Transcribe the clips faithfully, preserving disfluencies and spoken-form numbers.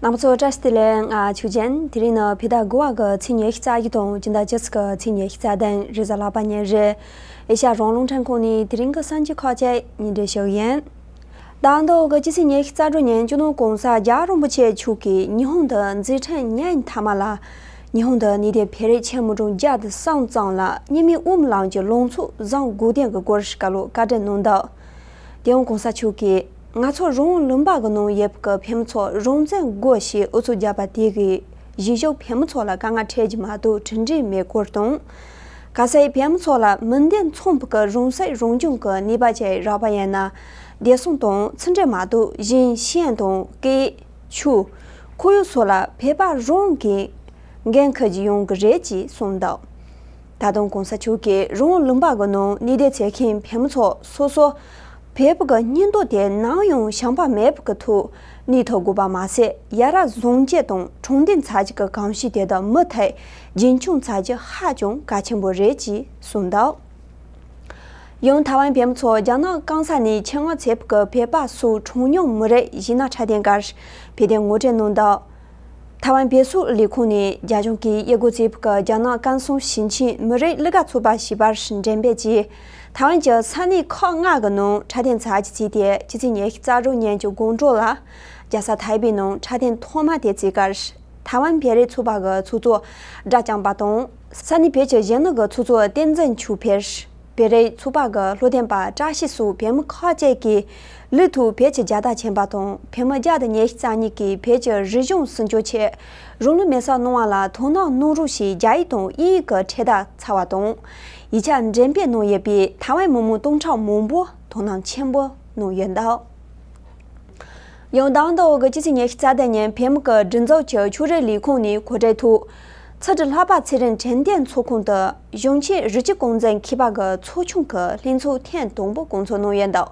རྣམ་པ་ཚོ་བཀྲ་ཤིས་བདེ་ལེགས། ང་ཆོས་ཅན། དེ་རིང་ནི་བོད་ཟླ་དགུ་བ་གི་ཚེས་ཉི་ཤུ་རྩ་བཞི་དང་སྤྱི་ཟླ་བཅུ་གཅིག་གི་ཚེས་ཉི་ཤུ་རྩ་བདུན་རེས་གཟའ་ལྷག་པ་ཉིན་རེད། ཨེ་ཤ་ཡ་རང་དབང་རླུང་འཕྲིན་ཁང་ནས་དེ་རིང་གི་གསར་འགྱུར་ཁག་ཅིག་སྙན་སྒྲོན་ཞུ་གི་ཡིན། ཟླ་འདིའི་གི་སྤྱི་ཚེས་ཉི་ཤུ་རྩ་དྲུག་ཉིན་སྤྱི་ནོར་༸གོང་ས་༸རྒྱལ་བ་རིན་པོ་ཆེ་མཆོག་གིས་ཉི་ཧོང་དུ་མཛད་འཕྲིན་གཉིས་མཐའ་མ་ལ། ཉི་ཧོང་དུ་གནས་བསྡད་བོད་རིགས་ཆེན་མོ་གྲངས་བརྒྱ་དང་གསུམ་ཙམ་ལ་གཉིས་སྨན་དབུ་མའི་ལམ་གྱི་ལམ་སྲོལ་བཟང་དགོས་དོན་གྱི་སྐོར་བཀའ་སློབ་བཀའ་དྲིན་གནང་འདུག་དེ་ཡང་༸གོང་ས་མཆོག་གིས་ང་ཚོ་རང་དབང་ལུང་པ་གི་ནང་ཡོད་པའི་བོད་མི་ཚོ་རང་བཙན་དགོས་ཞེས་ཨུ་ཚུགས་བརྒྱབ་པ་དེ་གིས་གཞིས་བཞུགས་བོད་མི་ཚོ་ལ་དཀའ་ངལ་འཕྲད་ཀྱི་མ་གཏོགས་གྲུབ་འབྲས་མེད་སྐོར་དང་། གལ་སྲིད་བོད་མི་ཚོ་ལ་མི་འདི་མཚུངས་པའི་རང་སྲིད་རང་སྐྱོང་གི་ནུས་པ་ཅིག་རག་པ་ཡིན་ན། བདེ་སྲུང་དང་ཚུལ་འདྲེས་མ་གཏོགས་གཞན་ཤེས་ཡོན་དང་སྐད། ཆོས། ཁོར་ཡུག་སོགས་ལ་བོད་པ་རང་གིས་འགན་འཁུར་གྱི་ཡོང་གི་རེད་ཅེས་གསུངས་འདུག་ད་དུང་༸གོང་ས་མཆོག་གིས་རང་དབང་ལུང་པ་གི་ནང་གནས་བསྡད་བྱེད་མཁན་བོད་མི་ཚོ་སོ་སོ་བོད་པ་གི་སྙིང་སྟོབས་དེ་ནམ་ཡང་ཞུམ་པ་མེད་པ་གི་ཐོག་གནས་ཐུབ་དགོས་པ་མ་ཟད། ཡ་རབས་བཟང་སྤྱོད་དང་དྲང་བདེན་ཚ་གྱང་གི་གོམས་གཤིས་དེ་དག་མུ་མཐུད་རྒྱུན་འཁྱོངས་བྱ་རྒྱུ་ཧ་ཅང་གལ་ཆེན་པོ་རེད་ཅེས་གསུངས་འདུག་ཡང་ཐའེ་ཝན་བོད་མི་ཚོ་རྒྱ་ནག་སྐམ་ས་ནས་ཆེད་མངགས་བྱས་པའི་བོད་པ་སོགས་གྲངས་ཉུང་མི་རིགས་གཞིས་སྣ་འཁྲབ་སྟོན་སྒར་བོད་དོན་ངོ་སྤྲོད་གནང་འདུག་ཐའེ་ཝན་བོད་སོག་ལས་ཁུངས་ནས་རྒྱ་གཞུང་གིས་དབྱེ་བགོ་བྱས་པའི་རྒྱ་ནག་སྐམ་སོང་ཞིང་ཆེན་མི་རིགས་ལས་ཀ་ཚོགས་པ་ཞེས་པར་འགྲེམས་སྤེལ་གྱིས་ཐའེ་ཝན་གྱི་ས་གནས་ཁག་ལྔ་གི་ནང་འཁྲབ་སྟོན་ཚར་གྱི་བྱས་ཏེ་སྤྱི་ཚེས་ཉི་ཤུ་རྩ་དྲུག་ཉིན་གྱི་དགོང་དྲོ་ལ་རྒྱལ་ས་ཐའེ་པེ་ནང་འཁྲབ་སྟོན་ཐོག་མ་དེ་བྱས་སྐབས། ཐའེ་ཝན་བོད་རིགས་ཚོགས་པ་གི་ཚོགས་གཙོ་སྒྲ་བསྐྱངས་པ་དང་། ས་གནས་བོད་ཀྱི་གཞོན་ནུ་གི་ཚོགས་གཙོ་བསྟན་འཛིན་ཆོས་འཕེལ། བོད་རིགས་ཚོགས་པ་གི་བློ་འདོན་པ་བཀྲ་ཤིས་སོགས་བོད་མི་ཁག་ཅིག་གིས་ལུགས་མཐུན་བོད་ཀྱི་རྒྱལ་དར་མཆོངས་པ་དང་། བོད་མི་བརྒྱ་དང་ཉི་ཤུ་རྩ་གཉིས་ཀྱིས་བོད་ཀྱི་རིག་གཞུང་སྲུང་སྐྱོབ་ཆེད་རང་ལུས་མེར་སྲེག་གནང་བ་ལ་དོ་སྣང་གནང་རོགས་ཞེས་རྒྱ་ཡིག་དང་དབྱིན་ཡིག་གི་འཕྲེད་དར་འཚེར་བ་དང་། ཡིག་ཆ་འགྲེམས་སྤེལ་གནང་ཡོད་པས་ཐའེ་ཝན་མི་མང་སྟོང་ཕྲག་མང་པོ་དོ་སྣང་ཆེན་པོ་གནང་ཡོད་འདུག་ཡང་ཟླ་འདིའི་གི་སྤྱི་ཚེས་ཉི་ཤུ་རྩ་བདུན་ཉིན་བོད་མི་གི་སྒྲིག་འཛུགས་ཀྱི་ཆོས་རིག་ལས་ཁུངས་ནས་གོ་སྒྲིག་ཐོག་ཚེ་ཁྲི་ལྷ་པ་ཚེ་རིང་དྲན་རྟེན་ཚོགས་ཁང་དུ་གཞུང་ཆེན་རི་སྐྱེས་ཀོང་བཙན་མཁས་པ་གི་ཚོགས་ཆུང་གི་ལྷན་ཚོགས་ཐེངས་དང་པོ་སྐོང་ཚོགས་གནང་ཡོད་འདུག་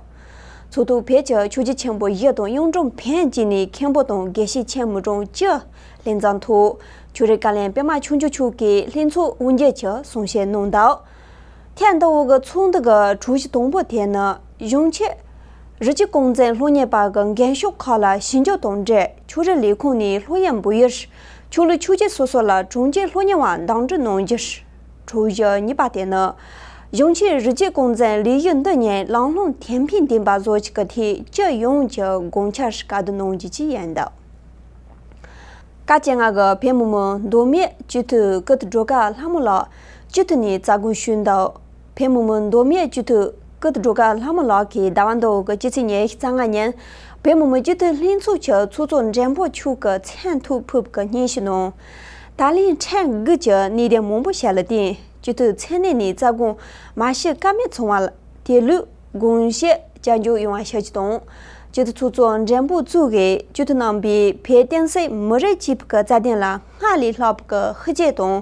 ཚོགས་ཐོག་བོད་ཀྱི་ཆོས་བརྒྱུད་ཆེན་པོ་བཞི་དང་གཡུང་དྲུང་བོན་བཅས་ནས་མཁན་པོ་དང་དགེ་བཤེས་ཆེན་མོ་གྲངས་བཅུ་ལྷན་འཛོམས་ཐོག་ཆོས་རིག་བཀའ་བློན་པད་མ་ཆོས་འབྱོར་མཆོག་གིས་ལྷན་ཚོགས་དབུ་འབྱེད་ཀྱི་གསུང་བཤད་གནང་འདུག་ཐེངས་འདིའི་གི་ཚོགས་འདུ་གི་གྲོས་གཞི་དང་པོ་དེ་ནི་གཞུང་ཆེན་རི་སྐྱེས་ཀོང་བཙན་སློབ་གཉེར་པ་གི་འགན་ཤོག་ཁག་ལ་ཞིབ་འཇུག་དང་འབྲེལ་ཆོས་རིག་ལས་ཁུངས་ནས་སློབ་ཡོན་འབུལ་ཡུལ་ཆོས་ལུགས་ཆོས་བརྒྱུད་སོ་སོ་ལ་གྲངས་ཅན་སློབ་གཉེར་བ་འདེམས་སྒྲུག་གནང་རྒྱུ། གྲོས་གཞི་གཉིས་པ་དེ་ནི་གཞུང་ཆེན་རི་སྐྱེས་ཀོང་བཙན་ལས་ཡུལ་འདི་ཉིད་ལམ་ལྷོང་དེ་ཕན་ལྡན་པ་བཟོ་རྒྱུ་གི་ཐད་སྤྱི་ཡོངས་ཀྱི་དགོངས་འཆར་བཀའ་བསྡུར་གནང་རྒྱུ་བཅས་ཡིན་འདུག་བཀའ་བཅུ་ལྔ་གི་བོད་མི་མང་མདོ་སྨད་སྤྱི་འཐུས་ཀིརྟི་སྒྲོལ་དཀར་ལྷ་མོ་ལགས་སྤྱི་འཐུས་ནས་རྩ་དགོངས་ཞུས་འདུག་བོད་མི་མང་མདོ་སྨད་སྤྱི་འཐུས་ཀིརྟི་སྒྲོལ་དཀར་ལྷ་མོ་ལགས་ཀྱིས་ཟླ་བ་འདིའི་གི་སྤྱི་ཚེས་ཉི་ཤུ་རྩ་ལྔ་ཉིན་བོད་མི་མང་སྤྱི་འཐུས་ལྷན་ཚོགས་ཀྱི་ཚོགས་གཙོ་འགྲན་པོ་མཆོག་གི་མཚན་ཐོག་ཕུལ་བའི་སྙན་ཞུ་ནང་། ད་ལན་ཕྲན་དགུ་གི་གནད་དོན་མང་པོ་ཞིག་ལ་བརྟེན་སྤྱི་འཐུས་མཚན་གནས་ནས་རྩ་དགོངས་མ་ཞུ་ཀ་མེད་སོང་བ་དེ་ལུགས་དགོངས་བཞེས་བསྐྱར་འཇོག་ཡོང་བ་བྱ་རྒྱུ་དང་། སྤྱི་འཐུས་ཚོགས་གཙོ་འགྲན་པོ་བཙུགས་སྒོས་སྤྱི་འཐུས་རྣམ་པས་བོད་བསྟན་སྲིད་མི་རིགས་གཅིག་པུའི་རྩ་དོན་ལ་སྔར་ལས་ལྷག་པའི་ཤུགས་རྐྱེན་དང་།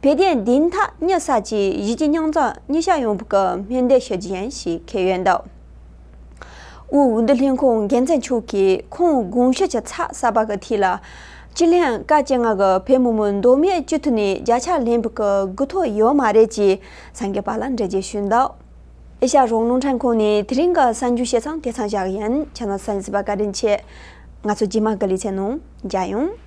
བོད་དོན་བདེན་མཐའ་མྱུར་གསལ་གྱིས་གཞིས་བྱེས་མཉམ་འཛོམས་མྱུར་སྐྱོང་ཡོང་བའི་སྨོན་འདུན་ཞུ་རྒྱུ་ཡིན་ཞེས་འཁོད་ཡོད་འདུག་དབུས་འོས་བསྡུ་ལྷན་ཁང་འགན་འཛིན་མཆོག་གིས་ཁོང་དགོངས་ཞུ་གྱི་ཚབ་གསར་པ་གི་ཐད་ལ། སྤྱི་ལྷན་བཀའ་བཅུ་ལྔ་གི་བོད་མི་མང་མདོ་སྨད་སྤྱི་འཐུས་ནས་བརྒྱ་ཆ་ལེན་པའི་དགུ་ཐོག་ཡོད་མ་རེད་ཅེས་གསར་འགོད་པ་ལ་འགྲེལ་བརྗོད་ཞུས་འདུག་ཨེ་ཤ་ཡ་རང་དབང་རླུང་འཕྲིན་ཁང་ནས་དེ་རིང་གི་གསར་འགྱུར་བཤད་སྟངས་དེ་ཙམ་བཞག་གི་ཡིན། ཁྱེད་རྣམས་གསན་གཟིགས་པར་བཀའ་དྲིན་ཆེ། ང་ཚོ་རྗེས་མ་གི་ལེ་ཚན་ནང་མཇལ་ཡོང་།